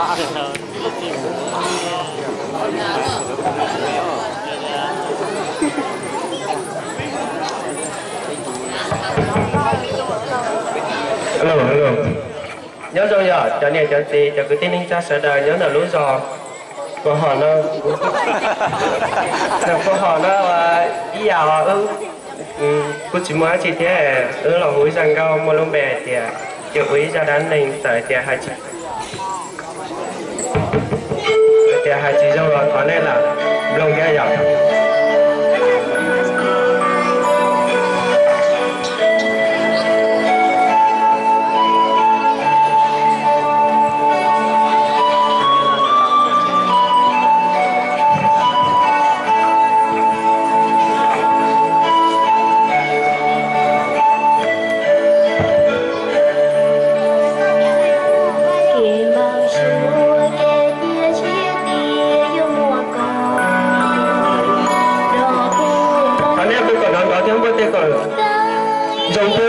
Hello, hello. Nyob zoo yog cov niam cov txiv, cov kwv tij neej tsa sawv daws nyob ntawm lub zos Pov Hom no. Pov Hom no ib yam, kuj tsis muaj dab tsi thiab, wb los hu ib zaj nkauj muaj lub npe hais tias, ces ua ib zaj dab neeg txawm tias hais tsis, tias hais tsis zoo los thov nej lam mloog thiab yom. Thov nej pw kom nrov nrov thiab npuaj tej kom zoo pw.